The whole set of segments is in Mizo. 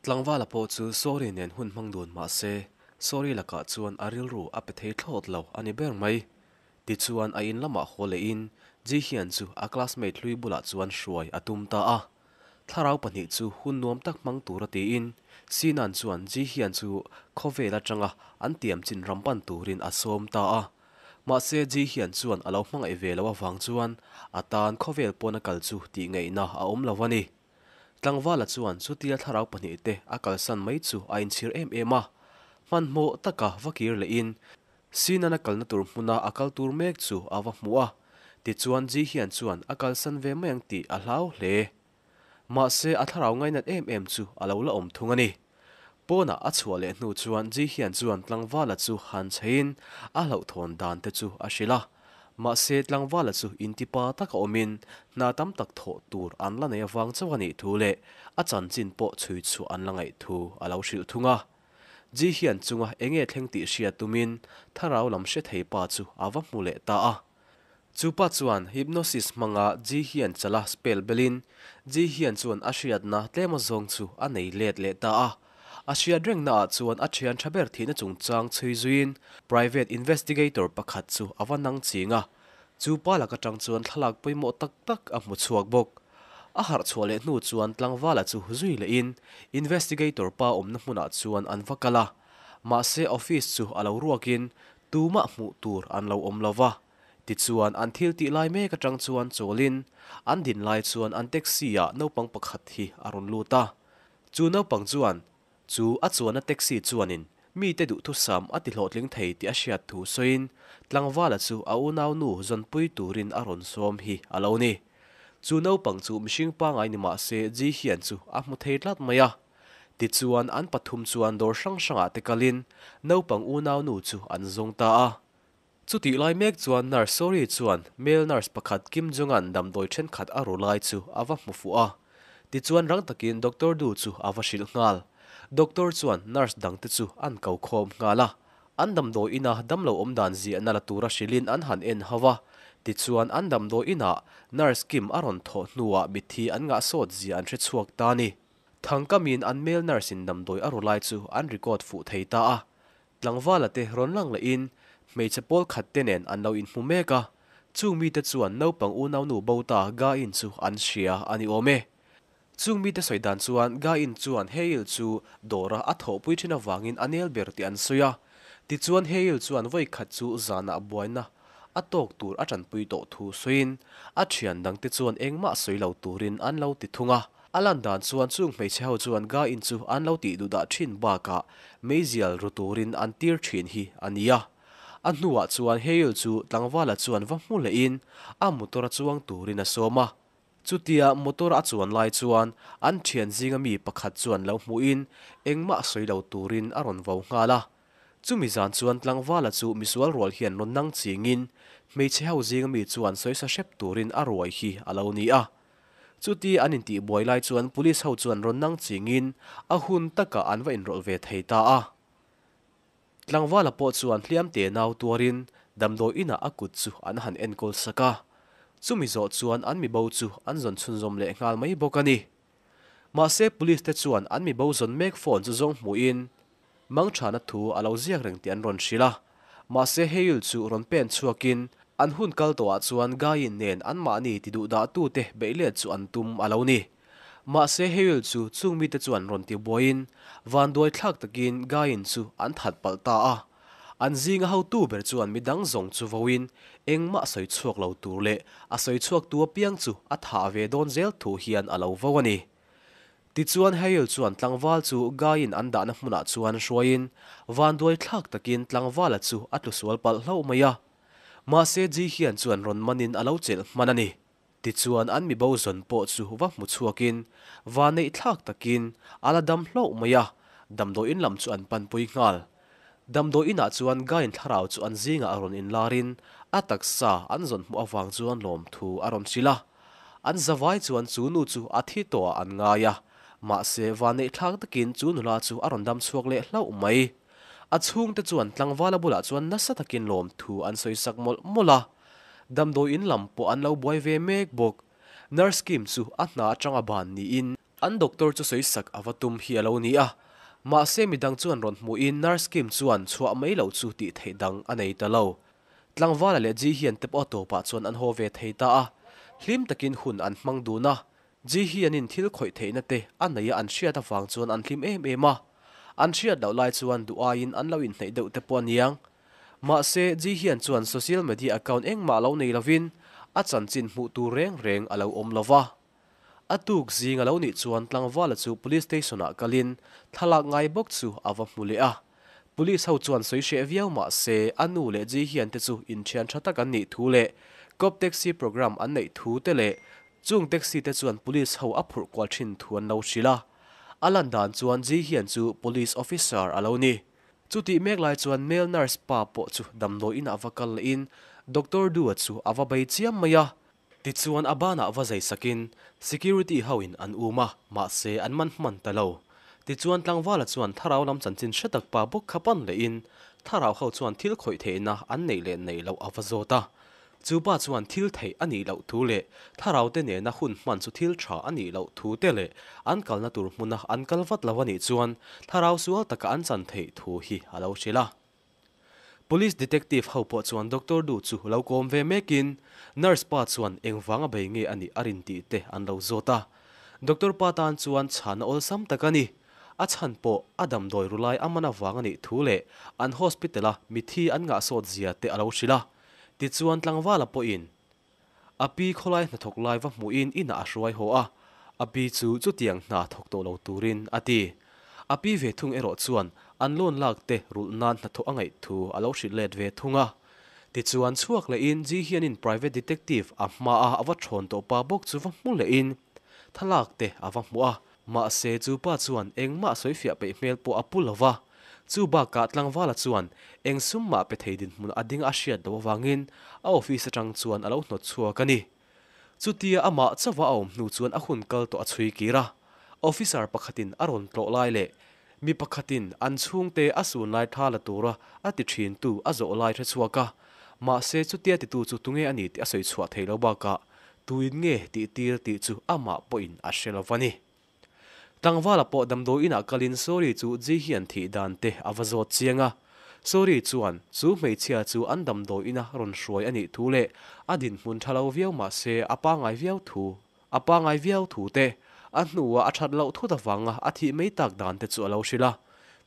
Tlangvala pawh chu Sorry nen hun hmang dun mah se, Sorry lakah chuan a rilru a pe thei thlawt lo a ni ber mai. Tichuan a in lamah haw lehin Ji Hyun chu a classmate hlui bulah chuan hruai a tum ta a. Thlarau pahnih chu hun nuam tak hmang tura tiin Sinan chuan Ji Hyun chu khawvel atanga an tiam chin ram pan turin a sawm ta a. Mahse Ji Hyun chuan a lo hmangaih ve loh avang chuan a tan khawvel pawna kal chu tih ngaihna a awm lo a ni. Tlangvala chuan chutia thlarau pahnihte a kalsan mai chu a inchhir em em a. Hmanhmawh taka va kir lehin Sinan a kalna tur hmuna a kal tur mek chu a va hmu a, tichuan Ji Hyun chuan a kalsan ve mai ang tih a hlau hle. Mahse a thlarau ngainat em em chu a lo la awm thung a ni. Pawnah a chhuah leh hnu chuan Ji Hyun chuan tlangvala chu han cheiin a hlauhthawn dan te chu a hrilh a. Mahse tlangvala chu intipa taka awmin hna tam tak thawh tur an la nei avang chauh a nih thu leh a chanchin pawh chhui chhuah an la ngaih thu a lo hrilh thung a. Ji hian chunga enge thleng tih hria tumin thlarau lam hre thei pa chu a va hmu leh ta a. Chu pa chuan hypnosis hmanga Ji hian chala spell belin Ji hian chuan a hriatna tlema zawng chu a nei let leh ta a. A hriat rengna ah chuan a thian tha ber thihna chungchang chhui zuiin private investigator pakhat chu a va nang ching a. Chu pa lak atang chuan thlalak pawimawh tak tak a hmu chhuak bawk. A harh chhuah leh hnu chuan tlangvala chu zui lehin investigator pa awmna hmunah chuan an va kal a, mahse office chu a lo ruakin tumah hmuh tur an lo awm lo va. Tichuan an thil tih lai mek atang chuan chawlin an din lai chuan an taxi ah naupang pakhat hi a rawn lut a. Chu naupang chuan chu a chuanna taxi chuanin mite duhthusam a ti hlawhtling thei tih a hriat thu sawiin tlangvala chu a unaunu zawnpui turin a rawn sawm hi a lo ni. Chu naupang chu mihring pangai ni mah se Ji Hyun chu a hmu thei tlat mai a. Tichuan an pathum chuan dawr hrang hrangah te kalin naupang unaunu chu an zawng ta a. Chutih lai mek chuan nurse Sori chuan male nurse pakhat Kim Jong-a'n damdawi thenkhat a ru lai chu a va hmu fuh a. Tichuan rang takin Doctor Du chu a va hrilh nghal. Doctor chuan nurse dangte chu an ko khawm nghal a. An damdawi ina damlo awm dan ziahna la tura hrilhin an han en ho a. Tichuan an damdawi inah nurse Kim a rawn thawh hnuah mitthi an ngah sawt zia an hre chhuak ta a ni. Thangkamin an male nurse in damdawi a ru lai chu an record fuh thei ta a. Tlangvala te rawn lang lehin hmeichhe pawl khat te nen an lo inhmu mek a, chung mite chuan naupang unaunu bo ta Ga-in chu an hria a ni awm e. Chung mite sawi dan chuan Ga-in chuan Hae-il chu dawra a thawhpui thin avangin a nel ber tih an sawi a, tichuan Hae-il chuan vawi khat chu zanah buaina a tawk tur a tanpui tawh thu sawiin a thian dangte chuan engmah sawi lo turin an lo ti thung a. A lan dan chuan chung hmeichhe ho chuan Ga-in chu an lo tih duhdah thin bakah meizial ru turin an tir thin hi a ni a. A hnuah chuan Hae-il chu tlangvala chuan va hmu lehin a motor a chuang turin a sawm a. Chutia motor a chuan lai chuan an thian zinga mi pakhat chuan lo hmuhin engmah sawi lo turin a rawn vo nghal a. Chumi zan chuan tlangvala chu misual rual hian rawn nang chingin hmeichhe ho zinga mi chuan sawisa hrep turin a ruai hi a lo ni a. Chuti an intih buai lai chuan police ho chuan rawn nang chingin a hun takah an va inrawlh ve thei ta a. Tlangvala pawh chuan hliamte nau tuarin damdawi inah a kut chu an han enkawl sak a. Chumi zawh chuan an mibo chu an zawn chhunzawm leh nghal mai bawk a ni. Mahse police te chuan an mibo zawn mek phone chu zawng hmuhin Mangthana thu a lo ziak reng tih an rawn hrilh a. Mahse Heil chu rawn pen chhuakin an hun kal tawhah chuan Gain nen anmahni ti duhdahtute beihlet chu an tum a lo ni. Mahse Heil chu chung mite chuan rawn ti buaiin vanduai thlak takin Gain chu an that palh ta a. An zinga hotu ber chuan midang zawng chu vawiin engmah sawi chhuak lo tur leh a sawi chhuaktu apiang chu a thah ve dawn zel thu hian a lo vo a ni. Tichuan Heil chuan tlangval chu Gaiin an dahna hmunah chuan hruaiin vanduai thlak takin tlangvala chu a tlu sual palh hlauh mai a. Mahse Ji hian chuan rawn manin a lo chelh hman a ni. Tichuan an mibo zawn pawh chu va hmu chhuakin vanneih thlak takin a la dam hlauh mai a, damdawiin lam chu an panpui nghal. Damdawiinah chuan Gain thlarau chu an zingah a rawn inlarin a taksa an zawn hmuh avang chuan lawmthu a rawn hrilh a. An zavai chuan chu nu chu a thi tawhah an ngai a, mahse vanneih thlak takin chu nula chu a rawn dam chhuak leh hlauh mai. A chhungte chuan tlangvala bulah chuan nasa takin lawmthu an sawi sak mawlh mawlh a. Damdawiin lam pawh an lo buai ve mek bawk. Nurse Kim chu a hna atanga ban niin. An doctor chu sawisak a va tum hi a lo ni a, mahse midang chuan rawn hmuhin nurse Kim chuan chhuah mai loh chu tih theih dang a nei ta lo. Tlangvala leh Ji Hian te pawh a tawpah chuan an haw ve thei ta a, hlim takin hun an hmang dun a, Ji Hianin thil khawih theihna te a neia an hriat avang chuan an hlim em em a, an hriat loh lai chuan duh aiin an lo inhnaih deuh te pawh a niang. Mahse, Ji Hian chuan social media account engmah lo nei lovin a chanchin hmuh tur reng reng a lo awm lo va. A tuk zing a lo nih chuan tlangvala chu police station ah kalin thlalak ngai bawk chu a va hmu leh a. Police ho chuan sawi hreh viau mah se a nu leh Ji Hian te chu inthian tha tak an nih thu leh cop taxi program an neih thu te leh chung taxi te chuan police ho a phurh kual thin thu an lo hrilh a. A lan dan chuan Ji Hian chu police officer a lo ni. Chutih mek lai chuan male nurse pa pawh chu damdawi inah va kal lehin Doctor Du-a chu a va bei chiam mai a. Tichuan a banah va zai sakin security ho in an um a, mahse an man hman ta lo. Tichuan tlangvala chuan thlarau lam chanchin hre tak pa bawk kha pan lehin thlarau ho chuan thil khawih theihna an neih leh neih loh a va zawt a. Chu pa chuan thil theih a nih loh thu leh thlarau te nena hun hman chu thil tha a nih loh thu te leh an kalna tur hmuna an kal vat lo a nih chuan thlarau sual taka an chan theih thu hi a lo hrilh a. Police detective ho pawh chuan Doctor Du chu lo kawm ve mekin nurse pa chuan engvang a bei nge a nih a rin tih te an lo zawt a. Doctor pa tan chuan chhana awlsam tak a ni. A chhan pawh a damdawi ru lai a man avang a nih thu leh an hospital a mithi an ngahsawt zia te a lo hrilh a. Tichuan tlangvala pawhin A pi khawlai hnathawk lai va hmuhin inah a hruai haw a, a pi chu chutiang hna thawk tawh lo turin a ti. A pi ve thung erawh chuan an loan lak te rulh nan hnathawh a ngaih thu a lo hrilh let ve thung a. Tichuan chhuak lehin Ji hianin private detective a hmaa a va thawn tawh pa bawk chu va hmu lehin thlalak te a va hmuh a, Mahse, chu pa chuan engmah sawifiah peih hmel pawh a pu lo va. Chu bakah tlangvala chuan eng sum mah pe thei dinhmun a ding a hriat loh avangin a office atang chuan a lo hnawt chhuak a ni. Chutia amah chauha a awm hnu chuan a hun kal tawh a chhui kir a. Officer pakhatin a rawn tlawh lai leh mi pakhatin an chhungte a sun lai thla la tura a ti thintu a zawh lai hre chhuak a. Mahse, chutia titu chu tunge a ni tih a sawi chhuah thei lo bakah Tuin nge tih tir tih chu amah pawhin a hre lo va ni. Tlangvala pawh damdawi inah kalin Sori chu Ji hian thih dan te a va zawt chiang a. Sori chuan chu hmeichhia chu an damdawi ina rawn hruai a nih thu leh a dinhmun tha lo viau mah se a pangai viau thu a pangai viau thu te a hnua a that loh thut avanga a thih mai tak dan te chu a lo hrilh a.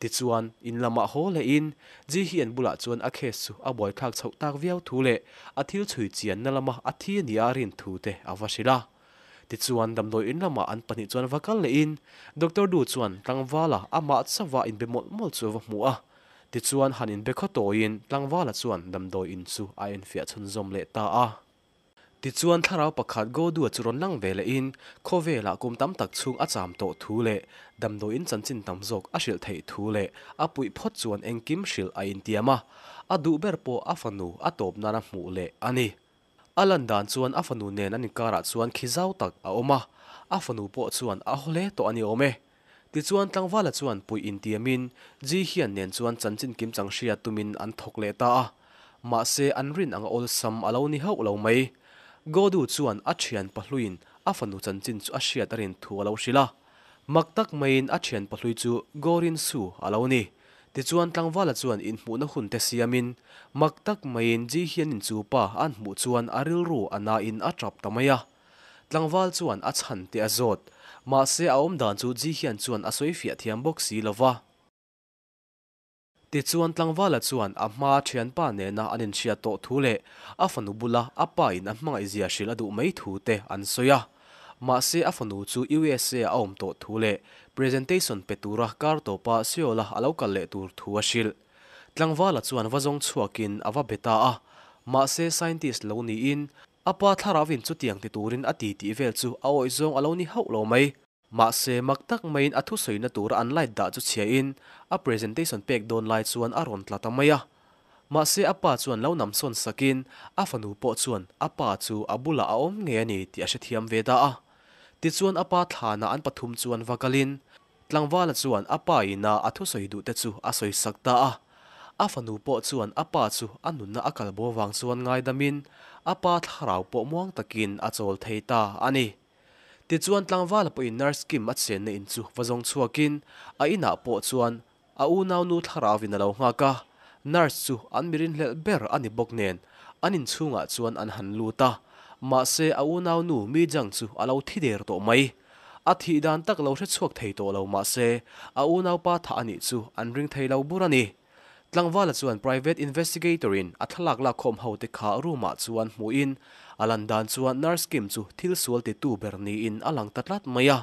Tichuan, in lamah haw lehin Ji hi an bulah chuan a case chu a buaithlak chhoh tak viau thu leh a thil chhui chianna lama a thi a nia a rin thu te a va hrilh a. Tichuan, damdawi in lamah an pahnih chuan va kal lehin Doctor Du chuan tlangvala amah chauha inbe mawlh mawlh chu a va hmu a. Tichuan, han inbe khaw tawiin tlangvala chuan damdawi in chu a enfiah chhunzawm leh ta a. Tichuan thlarau pakhat Godua chu rawn lang ve lehin khawvelah kum tam tak chhung a cham tawh thu leh damdawiin chanchin tam zawk a hrilh theih thu leh a puih phawt chuan engkim hrilh a intiam a, a duh ber pawh a fanu a tawp nana hmuh leh a ni. A lan dan chuan a fanu nen an inkarah chuan khi zau tak a awm a, a fanu pawh chuan a haw hle tawh a ni awm e. Tichuan tlangvala chuan puih intiamin Ji Hian nen chuan chanchin kimchang hria tumin an thawk leh ta a. Mahse an rin anga awlsam a lo ni hauh lo mai. Godu chuan a thian pahluiin a fanu chanchin chu a hriat a rin thu a lo hrilh a. Mak tak maiin a thian pahlui chu Gorin Su a lo ni. Tichuan tlangvala chuan inhmuhna hun te siamin mak tak maiin Ji Hianin chu pa an hmuh chuan a rilru a nain a tap ta mai a. Tlangval chuan a chhan te a zawt. Mahse a awm dan chu Ji Hian chuan a sawi fiah thiam bawk si lo va. Tichuan tlangvala chuan a hma thianpa nena an inhriat tawh thu leh a fanu bula a pa in a hmangaih zia hrilh a duh mai thu te an sawi a. Mahse a fanu chu USA a awm tawh thu leh presentation pe tura kar tawpa Seoul-a a lo kal leh tur thu a hrilh. Tlangvala chuan va zawng chhuakin a va be ta a. Mahse scientist lo niin A pa thlarauin chutiang ti turin a ti tih vel chu a awih zawng a lo ni hauh lo mai. Mahse, mak tak maiin a thusawina tura an light dah chu chhiain a presentation pek dawn lai chuan a rawn tla ta mai a. Mahse, a pa chuan lo namsawn sakin a fanu pawh chuan a pa chu a bulah a awm ngei a ni tih a hrethiam ve ta a. Tichuan a pa thlanah an pathum chuan va kalin Tlangvala chuan a pa ina a thusawi duh te chu a sawi sak ta a. A fanu pawh chuan a pa chu a nunna a kal bo vang chuan ngaidamin a pa thlarau pawh muang takin a chawl thei ta a ni. Tichuan tlangvala pawhin Nurse Kim a chenna in chu va zawng chhuakin a inah pawh chuan a unaunu thlarauin a lo nghak a, nurse chu an mi rinhlelh ber a ni bawk nen an inchhungah chuan an han lut a, mahse a unaunu Mi Jang chu a lo thi der tawh mai. A thih dan tak lo hre chhuak thei tawh lo mahse a unaupa thah a nih chu an ring thei lo bur a ni. Tlangvala chuan private investigator in a thlalak lakkhawm ho te kha room ah chuan hmuhin a lan dan chuan nurse Kim chu thil sual titu ber niin a lang ta tlat mai a.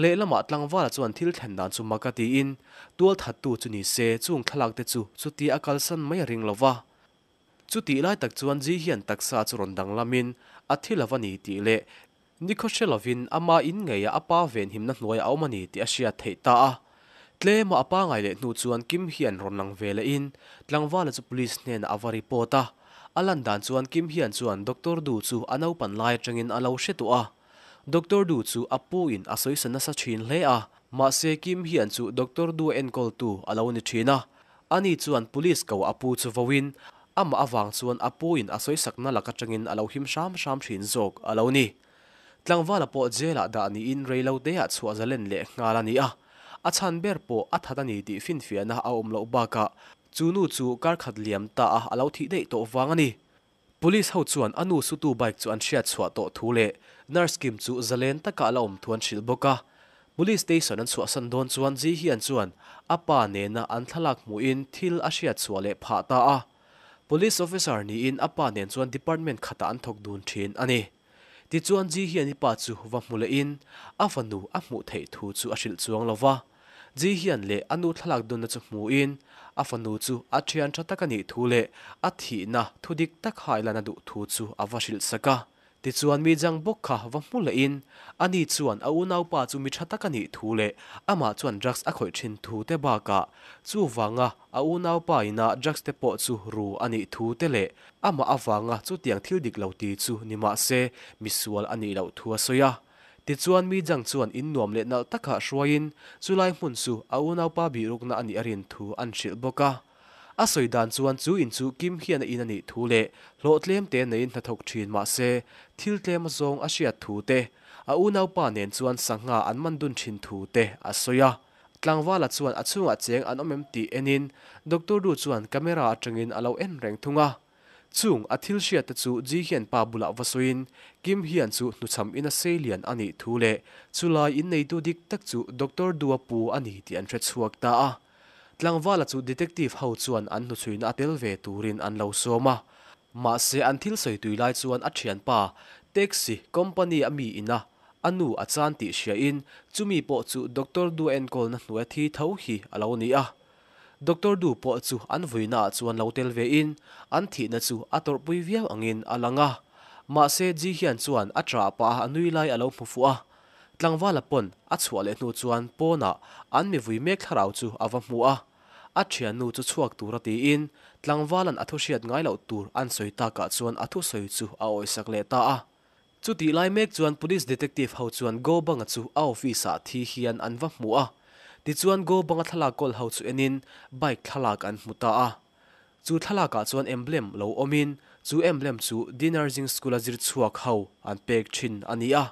Lehlamah tlangvala chuan thil thlen dan chu mak a tiin tualthattu chu ni se chung thlalak te chu chutia a kalsan mai a ring lo va. Chutih lai tak chuan Ji hian taksa chu rawn danglamin a thi lo a ni tih leh nikhaw hre lovin ama in ngeiah a pa venhimna hnuaiah a awm a ni tih a hriat theih ta a. Tlema a pa ngai leh hnu chuan Kim hian rawn lang ve lehin tlangvala chu police hnenah a va report a. A lan dan chuan Kim hian chuan Doctor Du chu a naupan lai atangin a lo hre tawh a. Doctor Du chu a pu in a sawisa nasa thin hle a, mahse Kim hian chu Doctor Du enkawltu a lo ni thin a. Ani chuan police ko a pu chu voin amah avang chuan a pu in a sawisakna lak atangin a lo him hram hram thin zawk a lo ni. Tlangvala pawh jail ah dah niin reilo te ah chhuah zalen leh nghal a ni a, a chhan ber pawh a that a ni tih finfiahna a awm loh bakah chu nu chu kar khat liam ta a a lo thih daih tawh vang a ni. Police ho chuan a nu sutu bike chu an hriat chhuah tawh thu leh nurse Kim chu zalen taka a la awm thu an hrilh bawk a. Police station an chhuahsan dawn chuan Ji Hian chuan a pa nena an thlalak hmuhin thil a hriat chhuah leh phah ta a. Police officer niin a pa nen chuan department khatah an thawk dun thin a ni. Tichuan Ji Hian i pa chu va hmu lehin a fanu a hmuh theih thu chu a hrilh chuang lo va. Ji hian leh a nu thlalak dunna chu hmuhin a fanu chu a thian tha tak a nih thu leh a thihna thu dik tak hailan a duh thu chu a va hrilh sak a. Tichuan mi jang bawk kha va hmu lehin ani chuan a unaupa chu mi tha tak a nih thu leh amah chuan drugs a khawih thin thu te bakah chuvanga a unaupa ina drugs te pawh chu ru a nih thu te leh amah avanga chutiang thil dik lo ti chu ni mahse misual a nih loh thu a sawi a. Tichuan mi jang chuan in nuam leh nalh takah hruaiin chulai hmun chu a unaupa bihrukna a nih a rin thu an hrilh bawk a. A sawi dan chuan chu in chu Kim hian a in a nih thu leh hlawh tlem te neiin hnathawk thin mah se thil tlem a zawng a hriat thu te, a unaupa nen chuan sangha an man dun thin thu te a sawi a. Tlangvala chuan a chhungah cheng an awm em tih enin Doctor Du chuan camera atangin a lo en reng thung a. Chung a thil hriat te chu Ji hian pa bulah va sawiin Kim hian chu hnuchham in a sei lian a nih thu leh chulai in neitu dik tak chu Doctor Dua pu a ni tih an hre chhuak ta a. Tlangvala chu detective ho chuan an hnuchhuina a tel ve turin an lo sawm a. Mahse an thil sawi tui lai chuan a thianpa taxi company a mi ina a nu a chan tih hria in chumi pawh chu Doctor Dua enkawlna hnuaia thi tho hi a lo ni a. Doctor Du pawh chu an vuina ah chuan lo tel ve in an thihna chu a tawrhpui viau angin a lang a. Mahse Ji hian chuan a ṭah pah a nui lai a lo hmu fuh a. Tlangvala pawn a chhuah leh hnu chuan pawnah an mi vui mek thlarau chu a va hmu a. A ṭhiannu chu chhuak tur a tiin tlangvalan a thu hriat ngai loh tur an sawi takah chuan a thusawi chu a awisak leh ta a. Chutih lai mek chuan Police Detective ho chuan Go Banga chu a office ah thi hian an va hmu a. Tichuan Go Banga thlalak kawl ho chu enin bike thlalak an hmu ta a. Chu thlalak ah chuan emblem lo awmin chu emblem chu Dinner Zing School a zir chhuak ho an pek thin a ni a.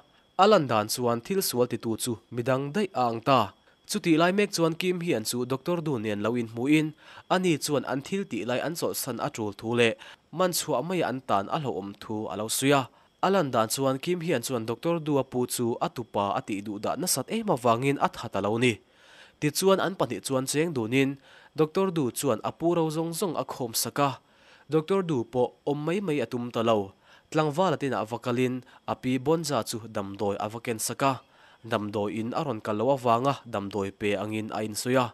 A lan dan chuan thil sual titu chu midang daih a ang ta. Chutih lai mek chuan Kim hian chu Doctor Du nen lo inhmuhin ani chuan an thil tih lai an chawlhsan a tul thu leh man chhuah mai an tan a hlauhawm thu a lo sawi a. A lan dan chuan Kim hian chuan Doctor Du a pu chu a tupa a tih duh dah nasat em avangin a tha ta lo ni. Tichuan an pahnih chuan cheng dunin Doctor Du chuan a pu ro zawng zawng a khawm sak a. Doctor Du pawh awm mai mai a tum ta lo. Tlangvala tinah va kalin a pi Bonza chu damdawi a va ken sak a. Damdawi in a rawn kal loh avanga damdawi pe angin a insawi a.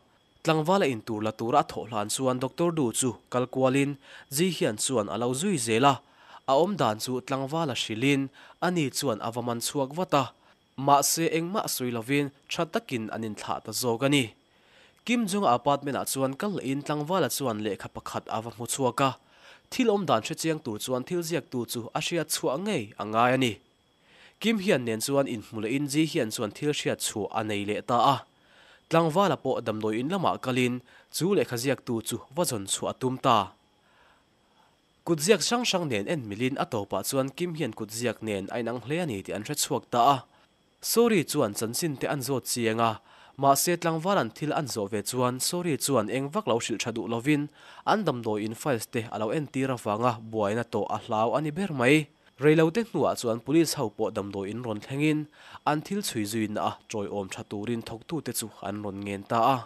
Tlangvala in tur la tura a thawh hlan chuan Doctor Du chu kal kualin Ji hian chuan a lo zui zel a. A awm dan chu tlangvala hrilhin ani chuan a va man chhuak vat a. Mahse engmah sawi lovin tha takin an inthlah ta zawk a ni. Kim Jong-a apartment-ah chuan kal lehin tlangvala chuan lehkha pakhat a va hmu chhuak a. Thil awm dan hre chiang tur chuan thil ziaktu chu a hriat chhuah ngei a ngai a ni. Kim hian nen chuan inhmu lehin Ji hian chuan thil hriat chhuah a nei leh ta a. Tlangvala pawh damdawi in lamah kalin chu lehkha ziaktu chu va zawn chhuah a tum ta. Kut ziak hrang hrang nen en milin a tawpah chuan Kim hian kut ziak nen a inang hle a ni tih an hre chhuak ta a. Sorry chuan chanchin te an zawt chiang a, mahse tlangval an thil an zawh ve chuan Sorry chuan eng vak lo hrilh tha duh lovin an damdawi in files te a lo entir avanga buaina tawh a hlau a ni ber mai. Reilote hnuah chuan police ho pawh damdawi in rawn thlengin an thil chhui zuina a tawiawm tha turin thawktute chu an rawn ngen ta a.